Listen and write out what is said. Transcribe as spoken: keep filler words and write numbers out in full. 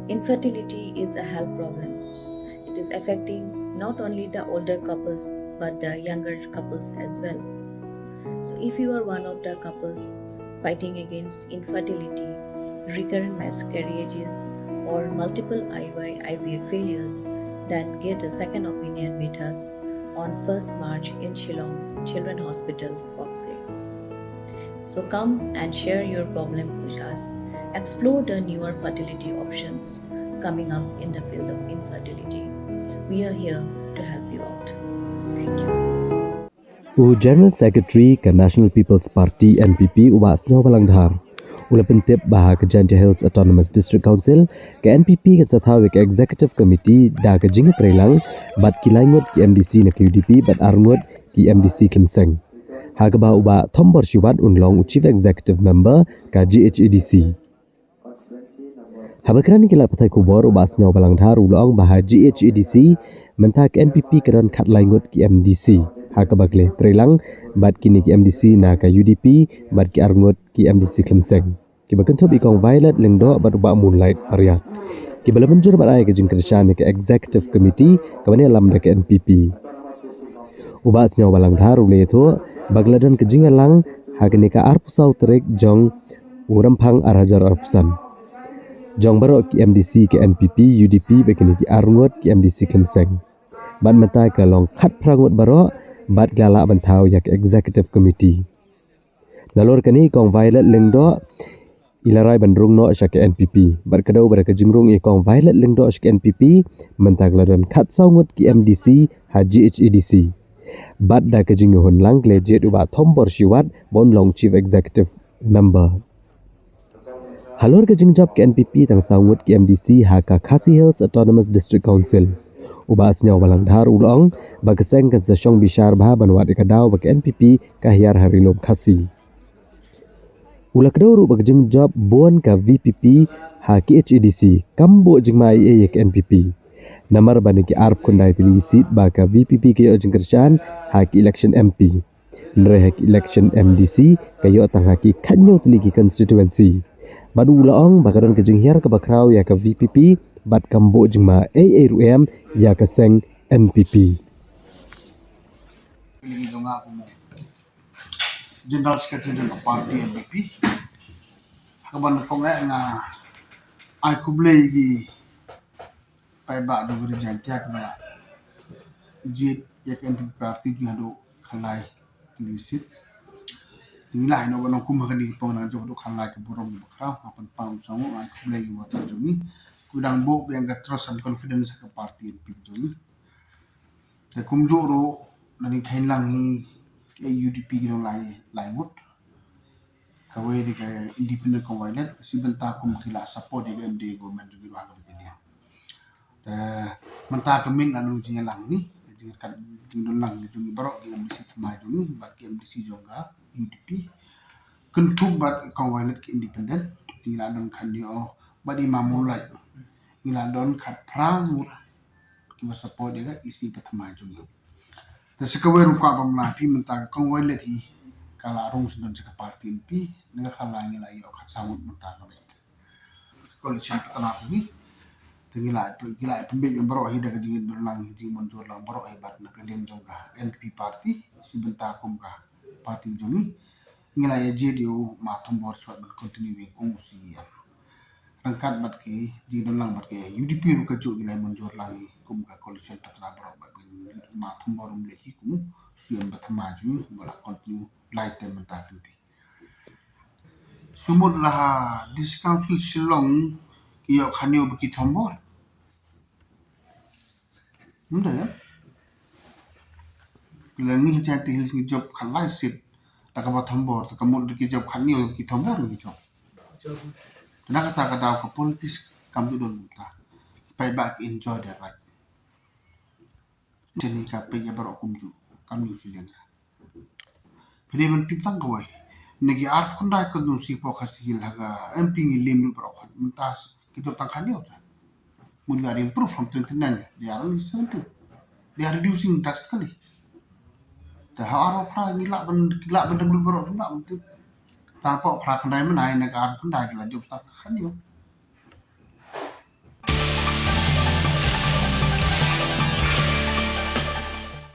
Infertility is a health problem. It is affecting not only the older couples but the younger couples as well. So, if you are one of the couples fighting against infertility, recurrent miscarriages, or multiple I U I I V F failures, then get a second opinion with us on first March in Shillong Children Hospital, Koksai. So come and share your problem with us. Explore the newer fertility options coming up in the field of infertility. We are here to help you out. Thank you. U General Secretary ka National People's Party N P P u Bah Sniawbhalang Dhar u la pyntip ba ha ka Jaintia Hills Autonomous District Council ka N P P kan sa thaw ïa ka Executive Committee da ka jingtreilang bad ki lai ngut ki M D C na ka U D P bad ar ngut ki M D C khlem seng. Ha kaba u Bah Thombor Shiwat un long u Chief Executive Member ka G H A D C. Haba kren ïa ki lad pathai khubor u Bah Sniawbhalang Dhar u la ong ba ha G H A D C mynta ka N P P ka don khatlai ngut ki M D C. Ha kaba ki la treilang bad kine ki M D C na ka U D P bad ki ar ngut ki M D C khlem seng. Kiba kynthup i Kong Violet Lyngdoh bad u Bah Moonlight Pariat. Kiba la mynjur ban ai ka jingkyrshan ïa ka Executive Committee kaba ïalam da ka N P P. U Bah Sniawbhalang Dhar u la ïathuh ba ka la don ka jingïalang ha kane ka arphew saw tarik jong u Rymphang ar hajar arphew san jong baroh ki M D C ka N P P, U D P bad kine ki ar ngut ki M D C khlem seng. Bad mynta ki la long khatphra ngut baroh bad ki la lah ban thaw ïa ka Executive Committee. Nalor kane i Kong Violet Lyngdoh i la rai ban rung noh sha ka N P P. Bad ka dei ba da ka jingrung i Kong Violet Lyngdoh sha ka N P P mynta ka la don khatsaw ngut ki M D C ha G H A D C. Bad da ka jingïahun lang ki la jied u Bah Thombor Shiwat ba un long Chief Executive Member. Halor ka jingjop ka N P P tang saw ngut ki M D C ha ka Khasi Hills Autonomous District Council. U Bah Sniawbhalang Dhar u la ong ba ka seng kan sa shong bishar bha ban wad ïa ka daw ba ka N P P ka hiar ha Ri Lum Khasi. U la kdew ruh ba ka jingjop bun ka V P P ha K H A D C kam buh jingma ei ei ïa ka N P P. Namar ba na ki arphew khyndai tylli ki seat ba ka V P P ka ïoh jingkyrshan ha ki election M P. Hynrei ha ki election M D C ka ïoh tang ha ki khathynñiew tylli ki constituency. Bad u la ong ba ka don ka jinghiar kaba khraw ïa ka V P P bad kam buh jingma ei ei ruh em ïa ka seng N P P. General Secretary jong ka party N P P. Ha kaba nyngkong eh nga ai khublei ïa ki paidbah jong ka ri Jaintia kiba la jied ïa ka N P P party jong ngi haduh khatlai tylli ki seat. Te ngi la ïoh ban long kum ha kane ka por nang jong haduh khatlai ka burom ba khraw, nga pynpaw sngewbha ai khublei ïa ki voter jong ngi. Ki dang buh biang ka trust and confidence ha ka party N P P jong ngi. Te kumjuh ruh, lada ngi kheiñ lang hi, ka U D P ki don lai, lai ngut. Kawei de ka independent Kong Violet, shi bynta kum ki la support ïa ka M D A government jong ngi ruh ha kawei ka liang. Te mynta ka miet la don jingïalang hi, jingkat jingdon lang jong ngi baroh ki M D C thymmai jong ngi, bad ki M D C jong ka U D P. Kynthup bad Kong Violet ki independent, ngi la don khathynñiew, bad i Ma Moonlight. Ngi la don khatphra ngut kiba support ïa ka E C ba thymmai jong ngi. Te sa kawei ruh ka bym lah phi mynta ka Kong Violet hi ka la rung sdang sha ka party N P, na ka khalai ngi la ïoh khatsaw ngut mynta ka miet. Ka coalition partner jong ngi. Te ngi la, ngi la pynbeit baroh hi da ka jingdon lang, jingmynjur lang baroh hi bad na ka liang jong ka N P P party, shi bynta kum ka party jong ngi. Ngi la ïa jied ïa u Ma Thombor Shiwat ban continue being kum u C E M. Ryngkat bad ki jingdon lang bad ki U D P ruh kajuh ngi la mynjur lang hi kum ka coalition partner baroh bad ki Ma Thombor um leh hi kum u C E M ba thymmai jong ngi ba la continue lai term mynta kynti. Sumut la ha District Council Shillong ki ïoh khathynñiew bad ki Thombor. Ym dei em. Lada ngi ha Jaintia Hills ngi jop khatlai seat da kaba Thombor, da ka mut da ki jop khathynñiew ki Thombor ngi jop. Te na kata ka daw ka politics kam ju don mynta. Ki paidbah ki enjoy their right. Jani ka peit ïa baroh kumjuh kam ju shu liang. Phi dei ban tip tang kawei. Na ki arphew khyndai constituency poh Khasi Hills ha ka M P ngi lem lut baroh khat. Mynta ki jop tang khathynñiew ta. Mut la improve from twenty-nine, they are only seventeen. They are reducing drastically. Te ha arphew phra ngi lah ban, ngi lah ban dep lut baroh, lah ban tip. Tang poh phra khyndai mynai na ka arphew khyndai ki la jop tang khathynñiew.